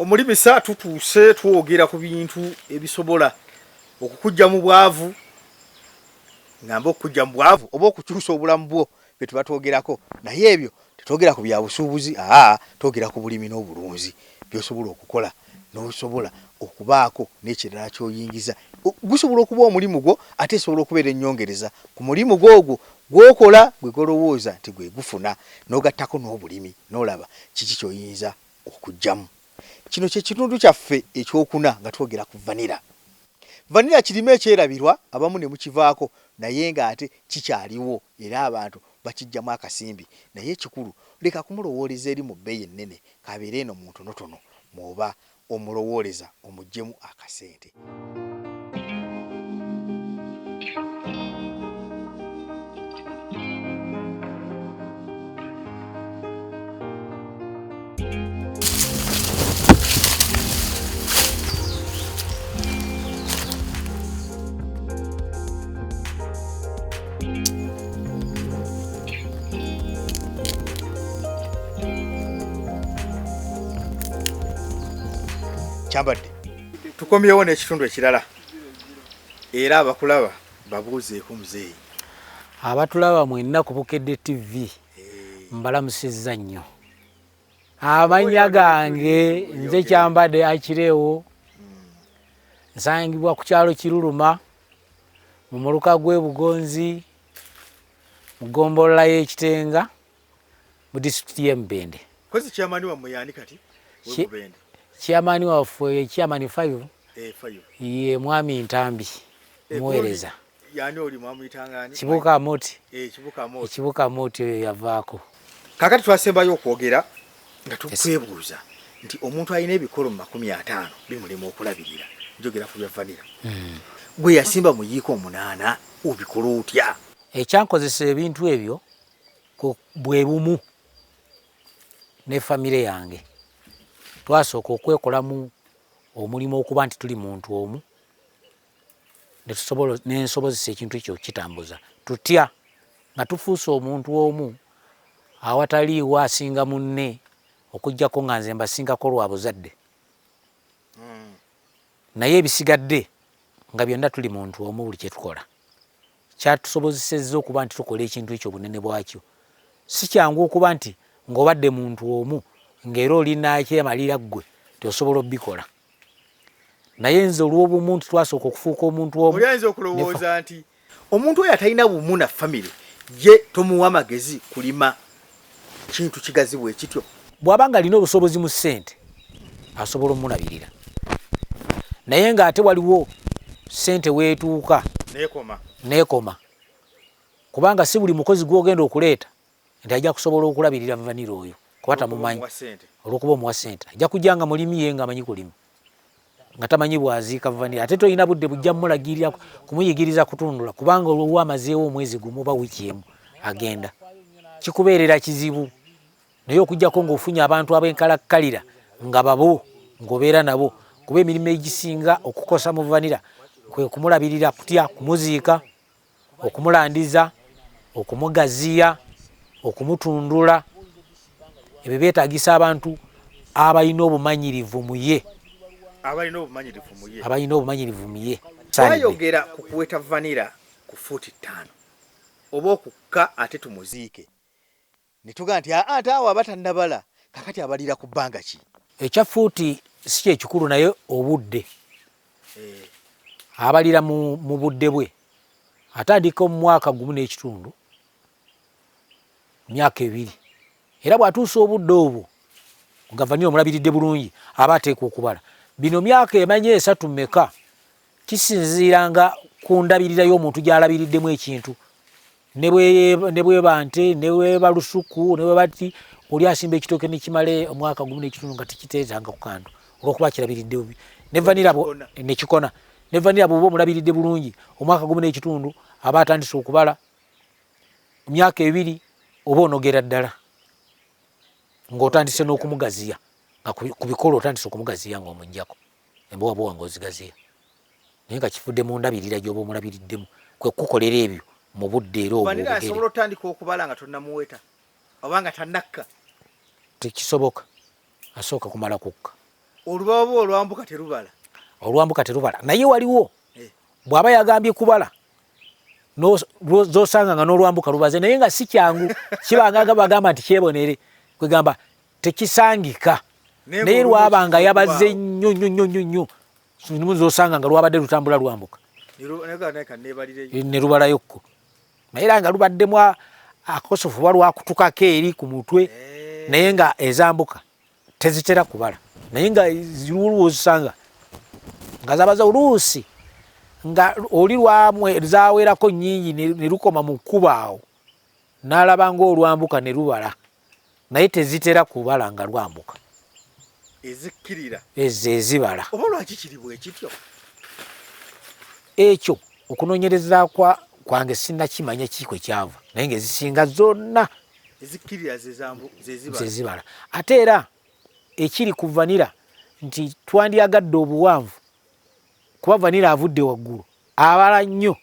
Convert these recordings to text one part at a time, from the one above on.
Omulimisa tutuuse twogera ku bintu ebisobola okukujja mu bwavu, ngamba okukujja mu bwavu oba okukyusa obulamu bwo bye tuba twogerako, naye ebyo tetwogera ku bya busuubuzi, aa twogera ku bulimi n'obulunzi by'osobola okukola n'osobola okubaako n'ekirala ky'oyingiza. Gusobola okuba omulimu gwo ate esobola okubeera ennyongereza ku mulimu gwo ogwo gw'okola gwe gw'olowooza nti gwe gufuna n'ogattako n'obulimi n'olaba kiki ky'oyinza okuggyamu. Kino kye kitundu kyaffe ekyokuna nga twogera ku vanilla. Vanilla kirime ekyerabirwa abamu ne mukivaako naye ng'ate kikyaliwo era abantu bakiggyamu akasimbi naye ekikulu leka kumulowooleza eri mu bbeeyi ennene k'abeere eno mu ntonotono mw'oba omulowooleza omuggyemu akasente. Kyambadde tukomyewo n'ekitundu ekirala era abakulaba babuuzeeko muzeeyi. Abatulaba mwenna ku Bukedde TV mbalamusizza nnyo. Amannya gange nze Kyambadde Akirewo, nsangibwa ku kyalo Kiruluma mu muluka gw'e Bugonzi mu ggombolola y'e Kitenga mu disitulikiti y'e Mubende. Kozi chairman wammwe yaani kati? Mubende. Chairman waffe chairman 5 eh, ye mwami Ntambi eh, muweereza. Yani oli mwamuyitanga ani? Kibuuka Amoti. Eh, Kibuuka Amoti. Kibuuka Amoti oyo yavaako. Kakati twasembayo okwogera nga tukwebuuza nti omuntu alina ebikolo mu 50 bimulema okulabirira. Njogera ku bya vanilla. Gwe yasimba mu yiika 8 obikola otya? Ekyankozesa ebintu ebyo bwe bumu ne famire yange. Twasooka okwekolamu omulimu okuba nti tuli muntu omu nensobozesa ekintu ekyo okukitambuza. Tutya nga tufuuse omuntu omu awataliiwo asinga munne okuggyako nga nze mbasingako lwa buzadde. Naye ebisigadde nga byonna tuli muntu omu buli kye tukola. Kyatusobozesezza okuba nti tukola ekintu ekyo obunene bwakyo. Si kyangu okuba nti ng'obadde muntu omu ng'era oli nakyemalira ggwe nti osobola obikola. Naye nze olw'obumu nti twasooka okufuuka omuntu omu. Oli ayinza okulowooza nti omuntu oyo atalina bumu na famire ye tomuwa magezi kulima kintu kigazi bwe kityo. Bw'aba ng'alina obusobozi mu ssente asobola omulabirira, naye ng'ate waliwo ssente weetuuka neekoma, kubanga si buli mukozi gw'ogenda okuleeta nti ajja kusobola okulabirira vanilla oyo kuba tamumanyi. Olw'okuba omuwa ssente ajja kujja nga mulimi ye ng'amanyi kulima nga tamanyi bw'aziika vanilla, ate tolina budde bujja mumulagirira kumuyigiriza kutundula kubanga olwo amazeewo omwezi gumu oba wiiki emu agenda kikubeerera kizibu. Naye okuggyako ng'ofunye abantu ab'enkalakkalira nga babo ng'obeera nabo, kuba emirimu egisinga okukosa mu vanilla kwe kumulabirira kutya, kumuziika, okumulandiza, okumugaziya, okumutundula. Ebyo byetaagisa abantu abalina obumanyirivu mu ye. Abalina obumanyirivu mu ye. Abalina obumanyirivu mu ye. Twayogera ku kuweta vanilla ku fuuti 5 oba okukka ate tumuziike. Ne tugamba nti aa ate awo aba tannabala, kakati abalira ku bbanga ki? Ekya fuuti si kye kikulu naye obudde. Abalira mu budde bwe. Atandika mu mwaka gumu n'ekitundu, myaka 2. Era bw'atuusa obudde obwo nga vanilla omulabiridde bulungi aba ateekwa okubala. Bino myaka emanya 3 meka kisinziira nga ku ndabirira y'omuntu gy'alabiriddemu ekintu. Ne bweba nte, ne bweba lusuku, ne bweba ki, oli asimba ekitooke ne kimala omwaka gumu n'ekitundu nga tekiteetanga ku kantu olw'okuba kirabiridde bubi. Ne vanilla ne kikona. Ne vanilla bw'oba omulabiridde bulungi omwaka gumu n'ekitundu aba atandise okubala, myaka 2 oba onogera ddala ng'otandise n'okumugaziya, nga ku bikolo otandise okumugaziya ng'omuggyako embowabowa ng'ozigaziya. Naye nga kifudde mu ndabirira gy'oba omulabiriddemu kwe kukukolera ebyo mu budde era obwo Vanilla asobola otandika okubala nga tonnamuweta oba nga tannakka? Tekisoboka, asooka kumala kukka. Olubaba olwambuka terubala. Olwambuka terubala, naye waliwo bw'aba yagambye kubala zosanga nga n'olwambuka lubaze, naye nga si kyangu, kibanga nga bagamba nti kyebonere, kwegamba tekisangika, naye lwaba nga yabaze nnyo nnyo nnyo nnyo nnyo, zosanga nga lwabadde lutambula lwambuka ne lubalayokko, naye era nga lubaddemu akosofu oba lwakutukako eri ku mutwe, naye nga ezambuka tezitera kubala, naye nga zirwozisanga nga zabaza oluusi nga oli lwamwe zawerako nnyingi ne lukoma mu kkubo awo n'alaba ng'olwambuka ne lubala, naye tezitera kubala nga lwambuka. Ezikkirira ezo ezibala. Oba lwaki kiri bwe kityo? Ekyo okunoonyereza kwange sinnakimanya ki kwe kyava, naye ng'ezisinga zonna ezikkirira zezibala. Ate era ekiri ku vanilla nti twandyagadde obuwanvu, kuba vanilla avudde waggulu abala nnyo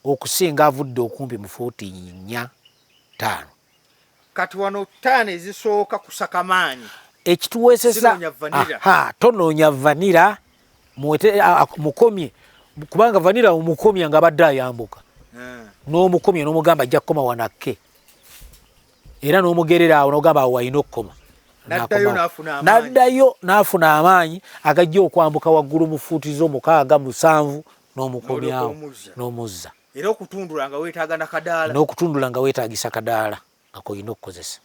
okusinga avudde okumpi mu fuuti 4 5. Kati wano 5 ezisooka kusaka maanyi ekituweesesa, tonoonya vanilla mukomye, kubanga vanilla omukomya nga abadde ayambuka, n'omukomya n'omugamba ajja kukoma wanakke, era n'omugerera awo n'ogamba awo walina okukoma, n'addayo n'afuna amaanyi agajja okwambuka waggulu mu fuuti zo 6 7 n'omukomyawo n'omuzza. Era okutundula nga weetaaga na kadaala, n'okutundula nga weetaagisa kadaala nga k'olina okukozesa.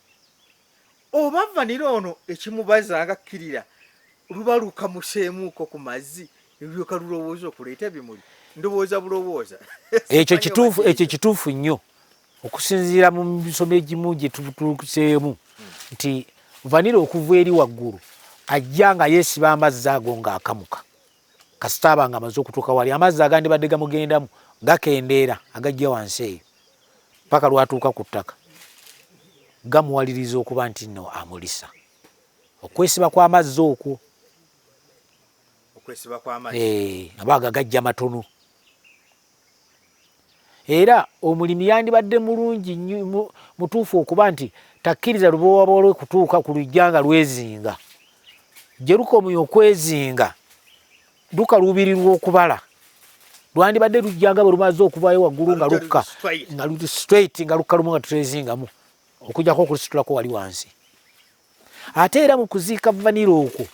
Oba vanilla ono ekimubaza nga kkirira luba lukamuseemuuko ku mazzi lulyoka lulowooza okuleeta ebimuli, ndowooza bulowooza. Ekyo kituufu, ekyo kituufu nnyo okusinziira mu misomo egimu gye tutuuseemu nti vanilla okuva eri waggulu ajja nga yeesiba amazzi ago ng'akamuka, kasita aba nga amaze okutuuka wali amazzi agandibadde gamugendamu gakendeera agajja wansi eyo paka lwatuuka ku ttaka, gamuwaliriza okuba nti nno amulisa okwesiba kw'amazzi okwo, okwesiba kw'amazzi aba ago gajja matono. Era omulimi yandibadde mulungi mutuufu okuba nti takkiriza lubowa lwe kutuuka ku lujja nga lwezinga, gye lukomye okwezinga lukaluubirirwa okubala, lwandibadde lujja nga bwe lumaze okuvaayo waggulu nga lukka nga luli straight nga lukka lumu nga tutwezingamu, okujjako okulusitulako wali wansi. Ate era mu kuziika vanilla okwo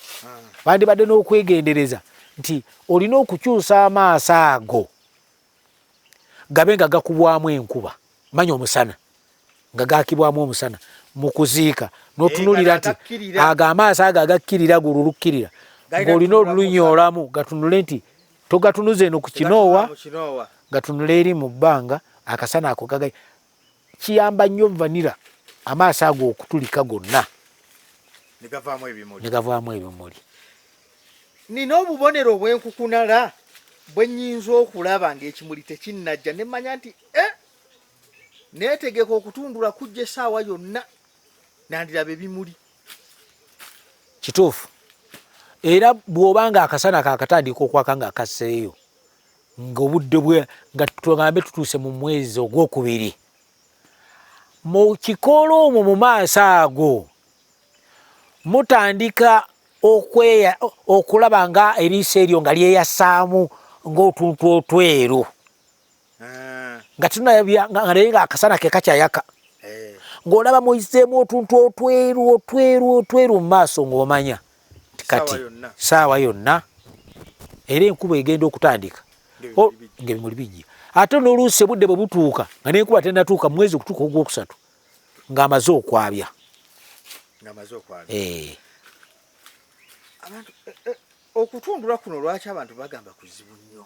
bandibadde n'okwegendereza nti olina okukyusa amaaso ago gabe nga gakubwamu enkuba, manya omusana nga gakibwamu omusana mu kuziika, n'otunuulira nti ago amaaso ago agakkirira gulu lukkirira ng'olina olunyoolamu gatunule nti togatunuza eno ku kinoowa, gatunule eri mu bbanga akasana ako gaga kiyamba nnyo vanilla amaaso ago okutulika gonna ne gavaamu ebimuli. Nina obubonero obw'enkukunala bwe nnyinza okulaba ng'ekimuli tekinnajja ne mmanya nti neetegeka okutundula kujja essaawa yonna nandiraba ebimuli. Kituufu. Era bw'oba nga akasana kaakatandika okwaka nga akasseeyo, ng'obudde bwe nga tugambe tutuuse mu mwezi ogwokubiri, mu kikoola omwo mu maaso ago mutandika okulaba nga eriiso eryo nga lyeyasaamu ng'otuntu otweru, nga tunabya naye nga akasana ke kakyayaka, ng'olaba muyiseemu otuntu otweru otweru otweru mu maaso, ng'omanya nti kati saawa yonna era enkuba egenda okutandika ng'ebimuli bijja. Ate n'oluusi obudde bwe butuuka nga n'enkuba tennatuuka, mu mwezi okutuuka ogwokusatu ng'amaze okwabya. Okutundula kuno lwaki abantu bagamba kuzibu nnyo?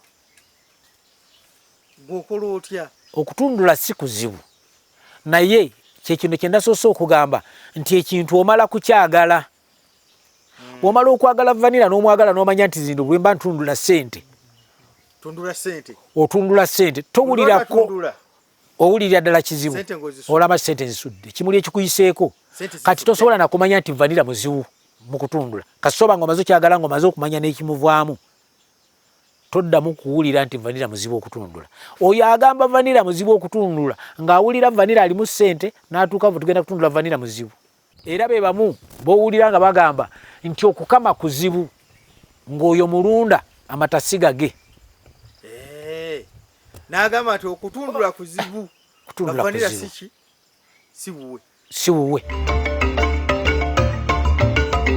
Gw'okola otya? Okutundula si kuzibu, naye kyekino kye nasoose okugamba nti ekintu omala kukyagala. Bw'omala okwagala vanilla n'omwagala n'omanya nti zino bwe mba ntundula ssente, tundula ssente, otundula ssente, towulirako owulirira ddala kizibu, olaba ssente nzisudde, ekimuli ekikuyiseeko. Kati tosobola nakumanya nti vanilla muzibu mu kutundula, kasita oba ng'omaze okyagala ng'omaze okumanya n'ekimuvaamu, toddamu kuwulira nti vanilla muzibu okutundula. Oyo agamba vanilla muzibu okutundula ng'awulira vanilla alimu ssente, n'atuuka tugenda kutundula vanilla muzibu. Era be bamu b'owulira nga bagamba Nti okukama kuzibu ng'oyo mulunda amata si gage. Eh, n'agamba nti okutundula kuzibu. Kutundula Vanilla kuzibu. si ki? Si wuwe. Si wuwe.